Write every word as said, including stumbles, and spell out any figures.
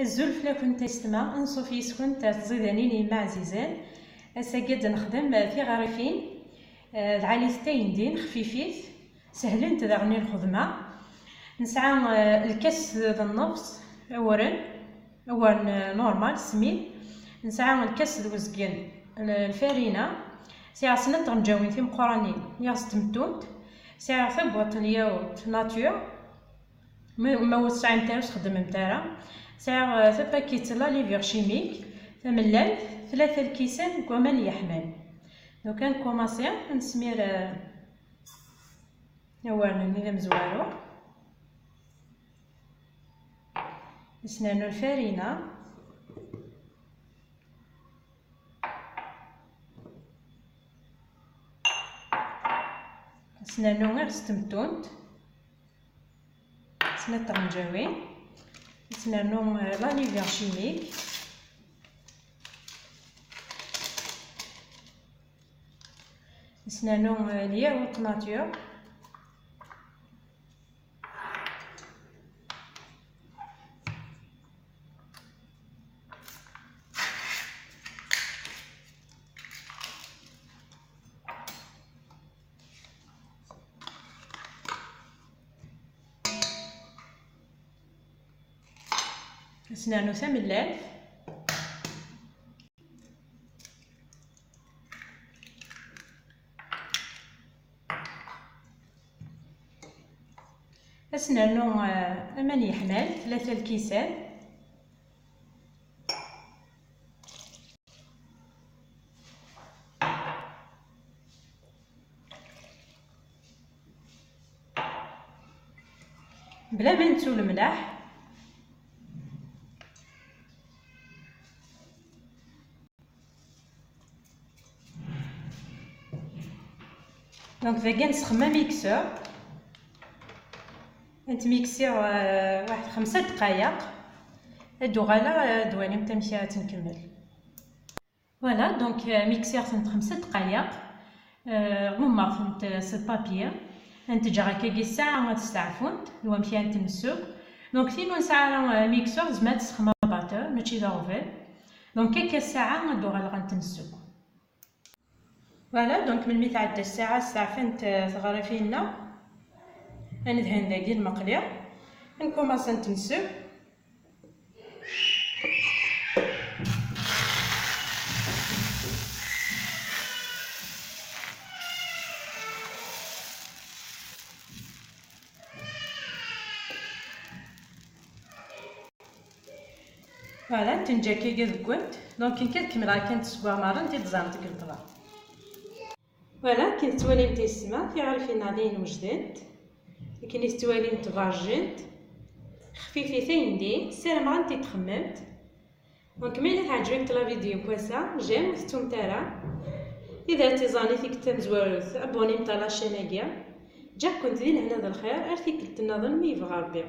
Azul fell-akent a yessetma, anṣuf yis-kent ar tẓidanin yemma ɛzizen. Ass-agi ad nexdem, eh, tiɣrifin, eh, lɛalit tayendin, xfifit, sehlent daɣen i lxedma. Nesɛa, eh, lkas d nnefs awren, awren, eh, normal, smid. Nesɛa lkas d uzgen, l-, lfarina. Sɛiɣ snat tɣenǧawin timeqqranin, yiɣes n tmettunt. Sɛiɣ tabwaṭ n lyawurt nature. Ma, ma ur tesɛimt ara, ur txeddmemt ara. Sɛiɣ, eh, tapakit la levure chimique tamellalt, tlata lkisan deg waman yeḥman. Donc, ad nkumaṣi, ad nesmir, eh, awren-nni d amezwaru. Ad s-nernu lfarina. Ad s-nernu iɣes n tmettunt. Snat tɣenǧawin. Ad s-nernu, eh, la levure chimique. Ad s-nernu, eh, lyawurt nature. Ad s-nernu tamellalt. Ad s-nernu, eh, aman yeḥman, tlata lkisan. Bla ma nettu lemlaḥ. Donc, dagi ad nesxemmem amixeur. Ad t-miksiɣ, euh, waḥed xemsa ddqayeq. Ad d-uɣaleɣ, euh, ad d-twalimt amek ara tt-nkemmel. Voilà, donc, euh, miksiɣ-tent xemsa ddqayeq. Euh, ɣummeɣ-tent, euh, s lpapyi. Ad tent-ǧǧeɣ akkagi ssaɛa ad steɛfunt, d wamek ara tent-nessuk. Donc, tin ur nesɛi ara, euh, amixeur, tezmer ad tesxemmem abatteur, mačči d aɣbel. Donc, akka ssaɛa ad d-uɣaleɣ ad tent-nessuk. Voilà, donc melmi tɛedda ssaɛa, steɛfant, euh, tɣerrifin-nneɣ, ad nedhen dagi lmeqli, ad nkumaṣ ad tent-nessuk. Voilà, tenǧa akka deg-went. Donc, nekk ad kemmleɣ kan seg waɣmaren, ti d-ẓrent deg lebla. Voilà, akken tettwalimt a yessetma, tiɣrifin-nneɣ dayen wejdent. Akken i tettwalimt berjent, xfifit ayendin, ssarameɣ ad tent-id-txemmemt. Donc, ma yella teɛǧeb-ikent la vidéo n wass-a, j'aime, ur tettumt ara. Id ar tiẓanit i tamezwarut, abonnemt à la chaîne-agi. Ǧǧiɣ-kent di lehna d lxir, ar tikkelt nniḍen mi yebɣa Rebbi.